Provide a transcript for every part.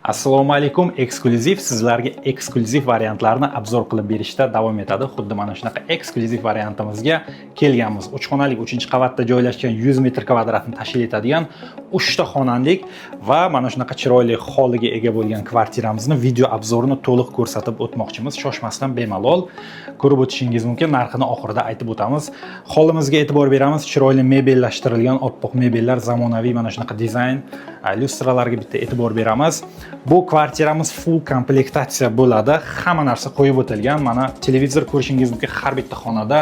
Assalomu alaykum. Eksklyuziv sizlarga eksklyuziv variantlarni обзор qilib berishda davom etadi. Xuddi mana shunaqa eksklyuziv variantimizga kelganmiz. Uch xonalik, uchinchi qavatda joylashgan, 100 metr kvadratni tashkil etadigan uchta xonalik va mana shunaqa chiroyli holliga ega bo'lgan kvartiramizni video обзор ini to'liq ko'rsatib o'tmoqchimiz. Shoshmasdan bemalol ko'rib o'tishingiz mumkin. Narxini oxirida aytib o'tamiz. Hollimizga e'tibor beramiz. Chiroyli mebellashtirilgan, oppoq mebellar, zamonaviy mana shunaqa dizayn, lyustralarga bitta e'tibor beramiz. Bu kvartiramiz full komplektatsiya bo'ladi. Hamma narsa qo'yib o'tilgan. Mana televizor ko'rishingiz mumkin har bitta xonada.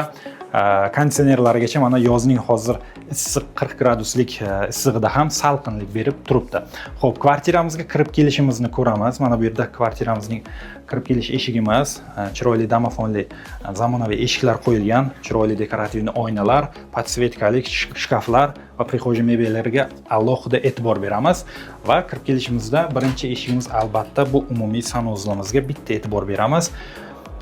Konditsionerlargacha, mana yozning hozir issiq 40 graduslik issig'ida ham salqinlik berib turibdi. Xo'p, kvartiramizga kirib kelishimizni ko'ramiz. Mana bu yerda kvartiramizning kirib kelish eshigimiz, chiroyli domofonli, zamonaviy eshiklar qo'yilgan, chiroyli декоративный oynalar, подсветка lik shkaflar va прихожий mebellariga alohida e'tibor beramiz. Va kirib kelishimizda birinchi eshigimiz, albatta, bu umumiy санузел imizga bitta e'tibor beramiz.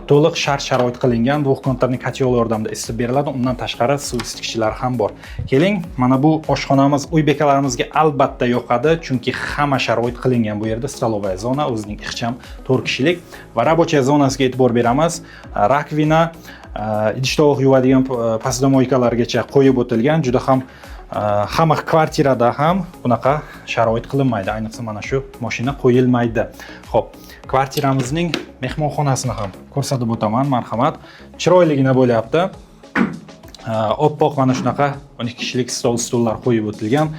To'liq shart sharoit qilingan, двухконтурный котел yordamida isitib beriladi. Undan tashqari suv isitgichlar ham bor. Keling, mana bu oshxonamiz uy bekalarimizga albatta yoqadi, chunki hamma sharoit qilingan bu yerda. Столовая zona o'zining ixcham, 4 kishilik va рабочая zonasiga e'tibor beramiz. Раковина, idish tovoq yuvadigan посудомойка largacha qo'yib o'tilgan. Juda ham hamma kvartirada ham bunaqa sharoit qilinmaydi, ayniqsa mana shu mashina qo'yilmaydi. Xo'p, kvartiramizning mehmonxonasini ham ko'rsatib o'taman, marhamat. Chiroyligina bo'lyapti. Oppoq mana shunaqa 12 kishilik stol, stullar qo'yib o'tilgan.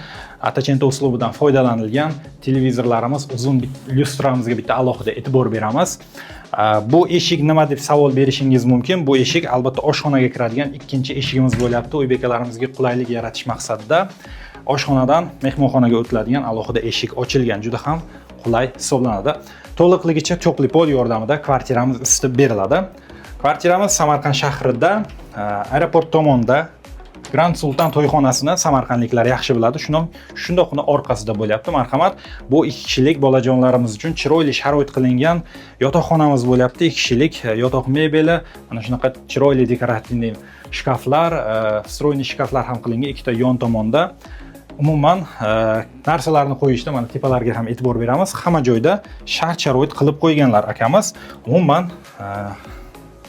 Атточенто uslubidan foydalanilgan. Televizorlarimiz, uzun lyustramizga bitta alohida e'tibor beramiz. Bu eshik nima deb savol berishingiz mumkin. Bu eshik albatta oshxonaga kiradigan ikkinchi eshigimiz bo'lyapti. Uy bekalarimizga qulaylik yaratish maqsadida oshxonadan mehmonxonaga o'tiladigan alohida eshik ochilgan, juda ham qulay hisoblanadi. To'liqligicha тёплый пол yordamida kvartiramiz isitib beriladi. Kvartiramiz Samarqand shahrida, aeroport tomonda, Grand Sultan to'yxonasini samarqandliklar yaxshi biladi. Shuni shundoq uni orqasida bo'lyapti. Marhamat, bu ikki kishilik bolajonlarimiz uchun chiroyli sharoit qilingan yotoqxonamiz bo'lyapti. Ikki kishilik yotoq mebeli, mana shunaqa chiroyli декоративный shkaflar, встроенный shkaflar ham qilingan ikkita yon tomonda. Umuman narsalarni qo'yishda mana tepalarga ham e'tibor beramiz. Hamma joyda shart sharoit qilib qo'yganlar akamiz. Umuman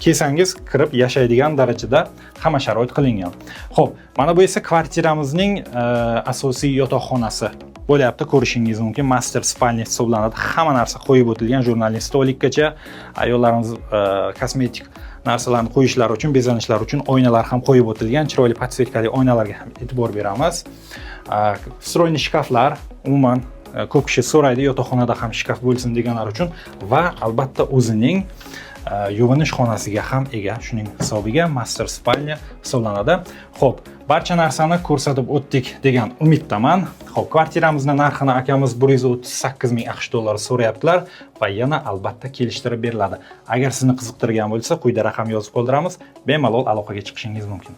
kelsangiz, kirib yashaydigan darajada hamma sharoit qilingan. Xo'p, mana bu esa kvartiramizning asosiy yotoqxonasi bo'lyapti. Ko'rishingiz mumkin, мастер спальня hisoblanadi. Hamma narsa qo'yib o'tilgan, журнальный столик gacha, ayollarimiz kosmetik narsalarni qo'yishlari uchun, bezanishlari uchun oynalar ham qo'yib o'tilgan. Chiroyli подсветка li oynalarga ham e'tibor beramiz. Встроенный shkaflar, umuman ko'p kishi so'raydi, yotoqxonada ham shkaf bo'lsin deganlar uchun va albatta o'zining yuvinish xonasiga ham ega. Shuning hisobiga мастер спальня hisoblanadi. Xo'p, barcha narsani ko'rsatib o'tdik degan umiddaman. Xo'p, kvartiramizni narxini akamiz 138 ming AQSh dollari so'rayaptilar va yana albatta kelishtirib beriladi. Agar sizni qiziqtirgan bo'lsa, quyida raqam yozib qoldiramiz. Bemalol aloqaga chiqishingiz mumkin.